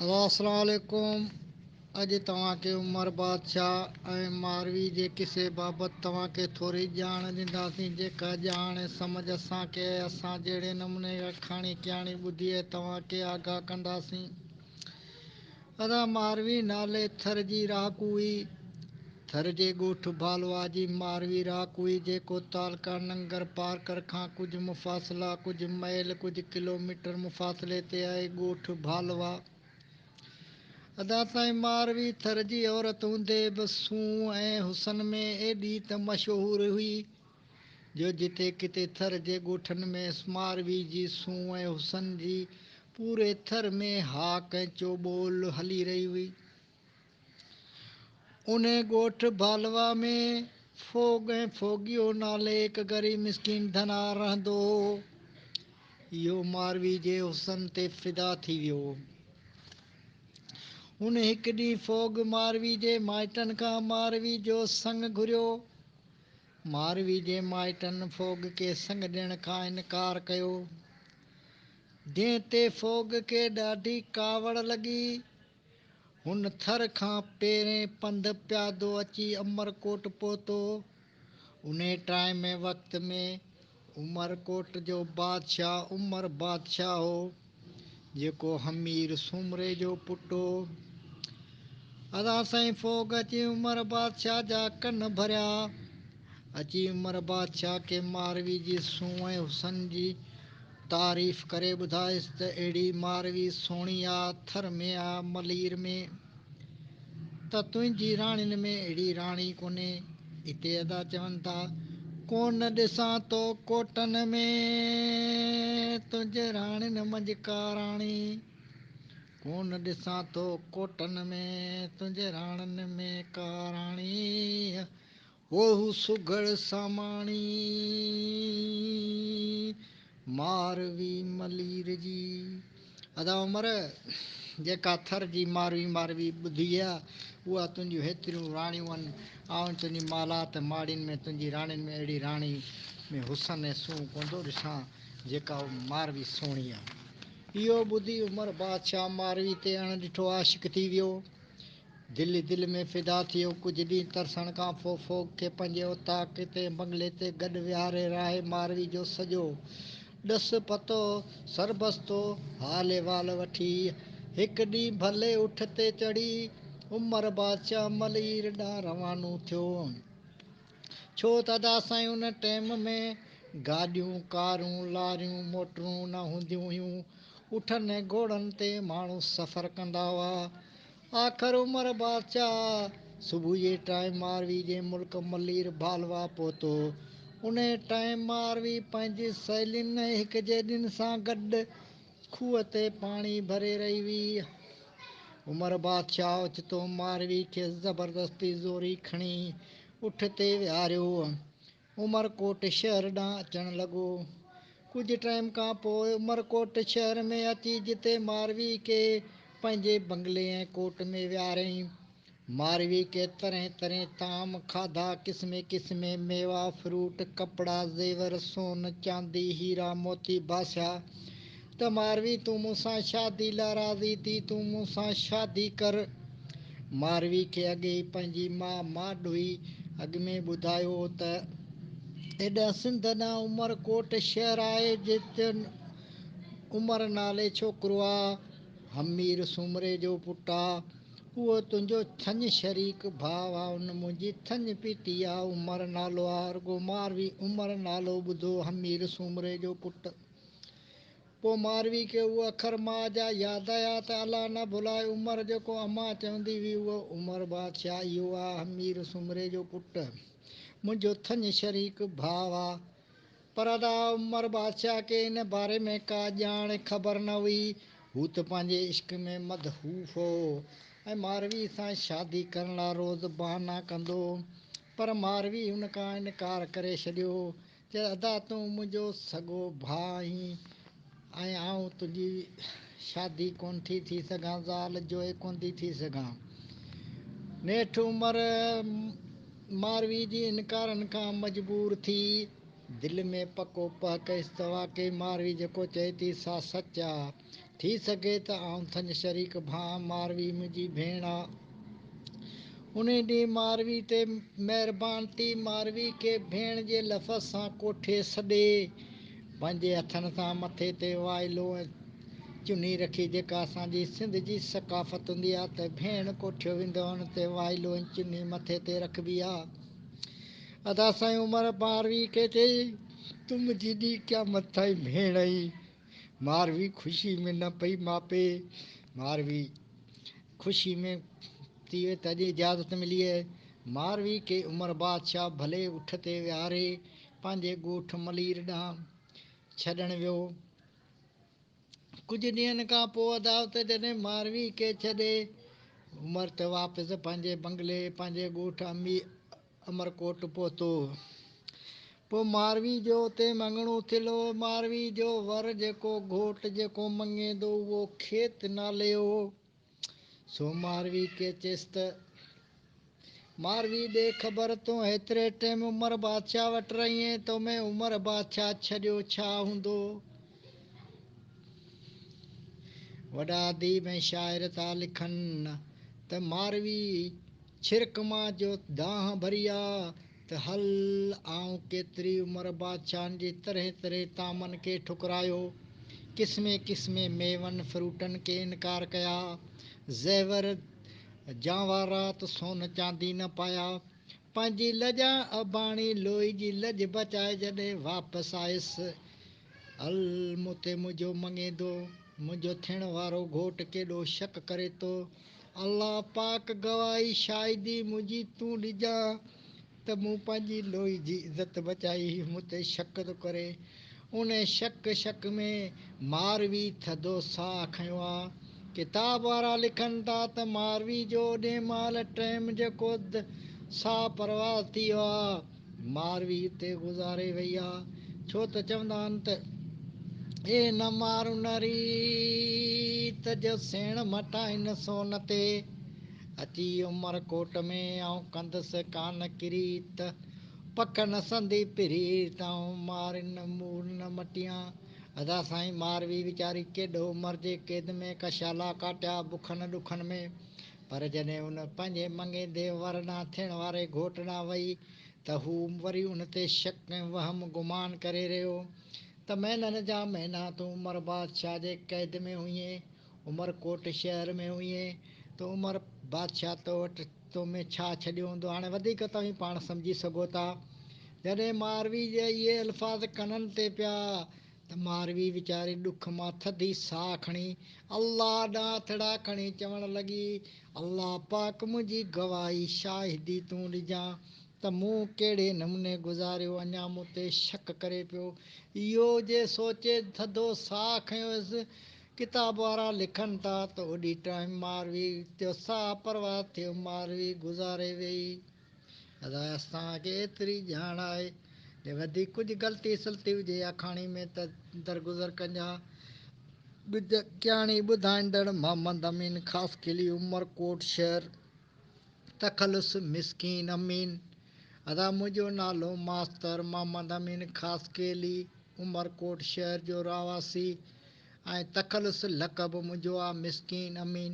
السلام عليڪم اڄ توهان کي عمر بادشاهه ۽ ماروي جي قصي بابت توهان کي ٿوري ڄاڻ ڏينداسين جيڪا ڄاڻ ۽ سمجهه اسان کي ۽ اسان جهڙي نموني اها ڪھاڻي ڪياڻي ٻڌي ۽ توهان کي آگاهه ڪنداسين. ادا ماروي نالي ٿر جي رهاڪو هئي. ٿر جي ڳوٺ ڀالوا جي ماروي رهاڪو هئي جيڪو تعلقه ننگر پارڪر کان ڪجهه مفاصلا ڪجهه ميل ڪجهه ڪلوميٽر مفاصلي تي آهي ڳوٺ ڀالوا. ادا سائين ماروي ٿر جي عورت هوندي به سونهن ۽ حسن ۾ ايڏي ته مشهور هئي جو جتي ڪٿي ٿر جي ڳوٺن ۾ ماروي جي سونهن ۽ حسن جي پوري ٿر ۾ هاڪ ۽ چوٻول هلي رهي هئي. انهي ڳوٺ ڀالوا ۾ ڦوڳ ۽ ڦوڳيو نالي هڪ غريب مسڪين ڌنار رهندو هو. اهو ماروي جي حسن تي فدا ٿي ويو. هن هڪ ڏينهن ڦوڳ ماروي جي مائٽن کان ماروي جو سڱ گهريو. ماروي جي مائٽن ڦوڳ کي سڱ ڏيڻ کان انڪار ڪيو. جنهن تي ڦوڳ کي ڏاڍي ڪاوڙ لڳي. هن ٿر کان پيرين پنڌ پيادو اچي امرڪوٽ پهتو. انهي ٽائيم ۽ وقت ۾ عمرڪوٽ جو بادشاهه عمر بادشاهه هو، جيڪو همير سومري جو پٽ هو. ادا سائين ڦوڳ اچي عمر بادشاهه جا ڪن ڀريا. اچي عمر بادشاهه کي ماروي جي سونهن ۽ حسن جي تعريف ڪري ٻڌايس ته اهڙي ماروي سهڻي آ ٿر ۾ آ ملير ۾. ته تنهنجي راڻين ۾ اهڙي راڻي ڪونهي. اتي ادا چون ٿا، ڪونه ڏسان ٿو ڪوٽن ۾، تنهنجي راڻين منجهه ڪا راڻي. ڪونه ڏسان ٿو ڪوٽن ۾، تنهنجي راڻين ۾ ڪا راڻي. هو هو سگهڙ ساماڻي، ماروي ملير جي. ادا عمر، جيڪا ٿر جي ماروي ماروي ٻڌي آ، اها تنهنجون هيتريون راڻيون ان، آئون تنهنجي مالات ماڙين ۾ تنهنجي راڻين ۾ اهڙي راڻي ۾ حسن ۽ سونهن ڪونه ٿو ڏسان، جيڪا ماروي سهڻي آ. اهو ٻڌي عمر بادشاهه ماروي تي اڻ ڏٺو عاشق ٿي ويو. دل ئي دل ۾ فدا ٿي ويو. ڪجهه ڏينهن ترسڻ کان پوء ڦوڳ کي پنهنجي اوطاق تي بنگلي تي گڏ ويهاري راهي ماروي جو سڄو ڏس پتو، سربستو، حال احوال وٺي، هڪ ڏينهن ڀلي اٺ تي چڙهي عمر بادشاهه ملير ڏانهن روانو ٿيو. ڇو ته ادا سائين ان ٽيم ۾ گاڏيون، ڪارون، لاريون، موٽرون نه هونديون هيون. اٺن ۽ گهوڙن تي ماڻهو سفر ڪندا هئا. آخر عمر بادشاهه صبح جي ٽائيم ماروي جي ملڪ ملير ڀالوا پهتو. انهيء ٽائيم ماروي پنهنجي سهيلين ۽ هڪ جيڏين سان گڏ کوهه تي پاڻي ڀري رهي هئي. عمر بادشاهه اوچتو ماروي کي زبردستي زوري کڻي اٺ تي ويهاريو. عمر ڪوٽ شهر ڏانهن اچڻ لڳو. ڪجهه ٽائيم کان پوء عمر ڪوٽ شهر ۾ اچي جتي ماروي کي پنهنجي بنگلي ۽ ڪوٽ ۾ ويهاريائين. ماروي کي طرحين طرحين طعام، کاڌا، قسمين قسمين ميوا، فروٽ، ڪپڙا، زيور، سون، چاندي، هيرا، موتي باسيا ته ماروي تون مون سان شادي لا راضي ٿي، تون مون سان شادي ڪر. ماروي کي اڳي ئي پنهنجي ماء ماڏوئي اڳ ۾ ٻڌايو هو ته هيڏانهن سنڌ ڏانهن عمر ڪوٽ شهر آهي جت عمر نالي ڇوڪرو آ، همير سومري جو پٽ آ. اهو تنهنجو ٿڃ شريڪ ڀاء آ، ان منهنجي ٿڃ پيتي آ، عمر نالو آ، رڳو ماروي عمر نالو ٻڌو، همير سومري جو پٽ. پوء ماروي کي اهو اکر ماء جا ياد آيا ته الله نه ڀلائي عمر جيڪو امان چوندي هئي اهو عمر بادشاهه اهو آ، همير سومري جو پٽ، منهنجو ٿڃ شريڪ ڀاء آ. پر ادا عمر بادشاهه کي ان باري ۾ ڪا ڄاڻ خبر نه هئي. هو ته پنهنجي عشق ۾ مدهوف هو ۽ ماروي سان شادي ڪرڻ لاء روز بهانا ڪندو هو. پر ماروي هن کان انڪار ڪري ڇڏيو. چيس ادا تون منهنجو سڳو ڀاء آهين ۽ آئون تنهنجي شادي ڪونه ٿي ٿي سگهان، زال جوئي ڪونه ٿي ٿي سگهان. نيٺ عمر ماروي جي انڪارن کان مجبور ٿي دل ۾ پڪو پهه ڪيس ته واقعي ماروي جيڪو چئي ٿي سا سچ آ. ٿي سگهي ته آئون ٿڃ شريڪ ڀان، ماروي منهنجي ڀيڻ آ. انهي ڏينهن ماروي تي مهربان ٿي ماروي کي ڀيڻ جي لفظ سان ڪوٺي سڏي پنهنجي هٿن سان مٿي تي وائلو ۽ چني رکي جيڪا اسان جي سنڌ جي ثقافت هوندي آ ته ڀيڻ ڪوٺيو ويندو آ ان تي وائلو ۽ چني مٿي تي رکبي آ. ادا سائين عمر ماروي کي چئي تون منهنجي ڏينهن قيامت تائين ڀيڻ آهين. ماروي خوشي ۾ نه پئي ماپي. ماروي خوشي ۾ ٿي وئي ته اڄ اجازت ملي آهي. ماروي کي عمر بادشاهه ڀلي اٺ تي ويهاري پنهنجي ڳوٺ ملير ڏانهن ڇڏڻ ويو. ڪجهه ڏينهن کان پوء عداوت جڏهن ماروي کي ڇڏي عمر ته واپس پنهنجي بنگلي پنهنجي ڳوٺ امرڪوٽ پهتو. پوء ماروي جو اتي مڱڻو ٿيل هو. ماروي جو ور جيڪو گهوٽ جيڪو مڱيندو اهو کيت نالي هو. سو ماروي کي چيس ته، ماروي ڏي خبر تون هيتري ٽيم عمر بادشاهه وٽ رهئين، تو ۾ عمر بادشاهه ڇڏيو ڇا هوندو؟ وڏا اديب ۽ شاعر ٿا لکن ته ماروي ڇرڪ مان جو دانهن ڀري آ ته هل آئون ڪيتري عمر بادشاهن جي طرحين طرحين طعامن کي ٺڪرايو، قسمين قسمين ميون فروٽن کي انڪار ڪيا، زيور جانوارات سون چاندي نه پايا، پنهنجي لڄ اباڻي لوئي جي لڄ بچائي جڏهن واپس آيس، هل مون تي منهنجو مڱيندو، منهنجو ٿيڻ وارو گهوٽ ڪيڏو شڪ ڪري ٿو، الله پاڪ گواهي شاهدي منهنجي تون ڏجان ته مون پنهنجي لوئي جي عزت بچائي، هي مون تي شڪ ٿو ڪري. انهي شڪ شڪ ۾ ماروي ٿڌو ساهه کنيو آ. ڪتاب وارا لکن ٿا ته ماروي جو اوڏي مهل ٽيم جيڪو ساهه پرواز ٿي ويو آ. ماروي اتي گذاري وئي آ. ڇو ته چوندا آهن ته اي نه مار ان ريت جو سيڻ مٽائين سون تي. اچي عمر ڪوٽ ۾ آئون ڪندس ڪانه ڪريت. پڪ نه سندي پريت آئون مارين مور نه مٽيان. ادا سائين ماروي ويچاري ڪيڏو عمر جي قيد ۾ ڪشالا ڪاٽيا بکن ڏکن ۾. پر جڏهن ان پنهنجي مڱيندي ور ڏانهن ٿيڻ واري گهوٽ ڏانهن وئي ته هو وري ان تي شڪ ۽ وهم گمان ڪري رهيو ته مهينن جا مهينا تون عمر بادشاهه جي قيد ۾ هئين، عمر ڪوٽ شهر ۾ هئين ته عمر بادشاهه تو وٽ تو ۾ ڇا ڇڏيو هوندو؟ هاڻي وڌيڪ توهين پاڻ سمجهي سگهو ٿا. جڏهن ماروي جي اهي الفاظ ڪنن تي پيا ته ماروي ويچاري ڏک مان ٿڌي ساهه کڻي الله ڏانهن هٿڙا کڻي چوڻ لڳي، الله پاڪ منهنجي گواهي، شاهدي، تون ڏجان ته مون ڪهڙي نموني گذاريو، اڃا مون تي شڪ ڪري پيو. اهو جي سوچي ٿڌو ساهه کنيو هيس. ڪتاب وارا لکن ٿا ته اوڏي ٽائيم ماروي جو ساهه پرواز ٿيو، ماروي گذاري ويئي. ادا اسان کي ايتري ڄاڻ آهي جي وڌيڪ ڪجهه غلطي سلطي هجي آکاڻي ۾ ته درگذر ڪنجا. ڪهاڻي ٻڌائيندڙ محمد امين خاصخيلي عمرڪوٽ شهر تخلص مسڪين امين ادا منهنجو نالو ماستر محمد امين خاصخيلي عمرڪوٽ شهر جو رهواسي ۽ تخلص لقب منهنجو آ مسڪين امين.